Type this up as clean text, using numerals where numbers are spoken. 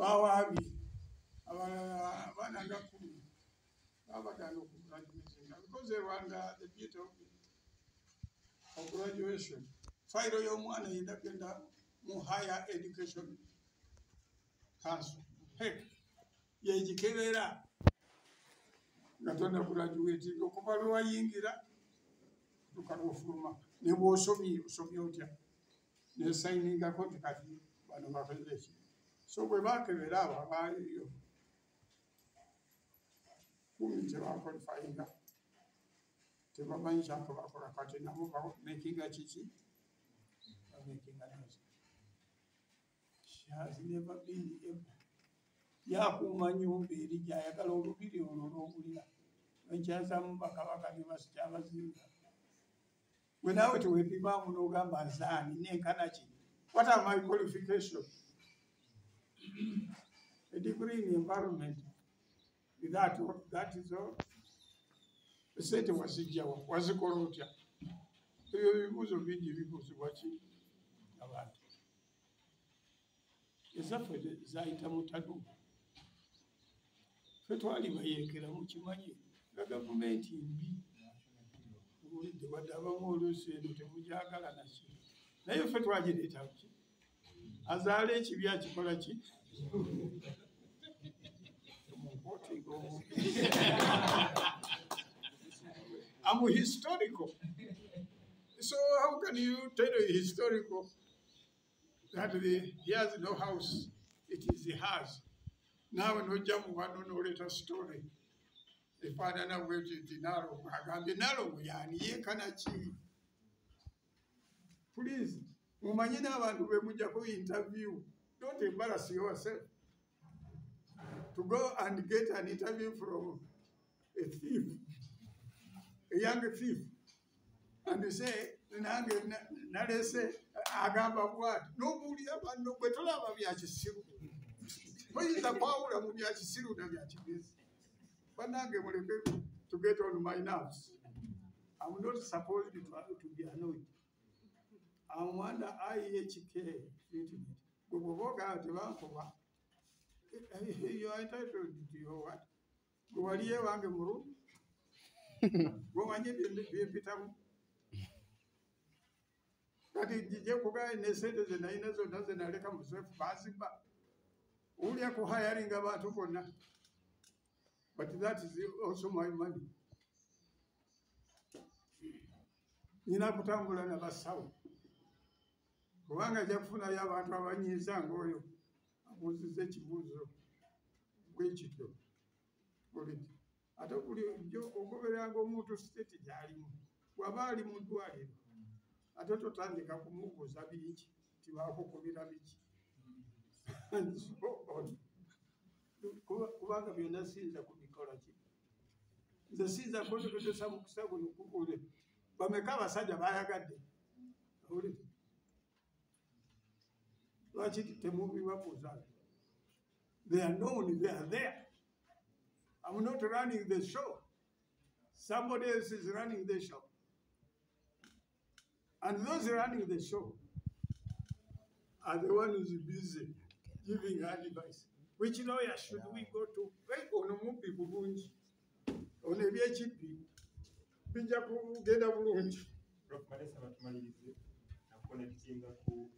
Bawaabye abalala abaana nga 10 babagaana okugraduatinga because e Rwanda, the beauty of graduation, fayiro y'omwana yenda genda mu Higher Education Council, HEC, yegikebera nga tonna graduating okuva lwewayingira tuka lwofuluma, ne bw'osomye osomye otya, nesayiningako nti kati bano bakoze ki. So bwe bakebera abo abaaliyo 10 tebaqualifyinga, tebamanyi kyako bakola. Kati nabo bamakinga kiki, bamakinga noise. She has never been able. Yakuuma nyumba eri gyayagala, olubiri olwo lwowulira enkyazamu bakabaka ne basikyabazinga. Gwe naawe teweepimaamu n'ogamba nzaani nenkana ki? What are my qualification? A degree in environment. That is all. Esente wazijjawa? Wazikola otya? Ebyo ebibuuzo bingi bibuuzibwa ki abantu. Ezaffe zayita mutadu, ffe twali bayeekera, mukimanye nga gavumenti mbi owulidde, wadde abamu oluusi eno temugyagala naki, naye ffe twagireeta ki azaala ekibi akikola ki. Munquotinga obubi. I'm historical. So how can you tell a historical that he has no house, it is hers? Naawe n'ojja mu wano n'oleeta story efaanana bwetyo nti Nalongo agambye. Nalongo yaani yenkana ki? Please, mumanye n'abantu be mujjako interview. Don't embarrass yourself to go and get an interview from a thief, a young thief, and you say nange nalese agamba bwati n'obuulira banno. Gwe tolaba bya kisiru, toyinza kwawula mu bya kisiru na bya kigezi. Bannange, muleke to get on my nerves. I'm not supposed to be annoyed. I'm under IHK treatment. Gwe bw'oba ogamba tebankuba, you are entitled to your what? Gwe wali ewange muru gwomanye byempitamu. Kati jije kugaye nesente ze nalina zonna ze naleka mu safe baziba owulya ku hiring abantu bonna, but that is also my money. Nina kutambula nabasawo kubanga ajja kufunayo abantu abanyiiza ngaoyo abuuziza ekibuuzo bwekityo olidi. Ate bulijjo ogobereranga omuntu state gy'alimu. Bw'aba ali mu ddwaliro, ate totandika kumubuuza bingi tibakukubira biki and so on. Kubanga byonna siyinza kubikola ki, nze siyinza kukozesa mukisa guno kubuule bameka abasajja bayagadde. Owulidde? Lwaki temubibabuuza? They are known, they are there. I'm not running the show. Somebody else is running the show, and those running the show are the ones busy giving advice. Which lawyer should we go to? Hey, ono mubbi bulungi, ono ebyekibbi bijja kugenda bulungi. Prof. Malesa, batumalirize nakuconnectinga ku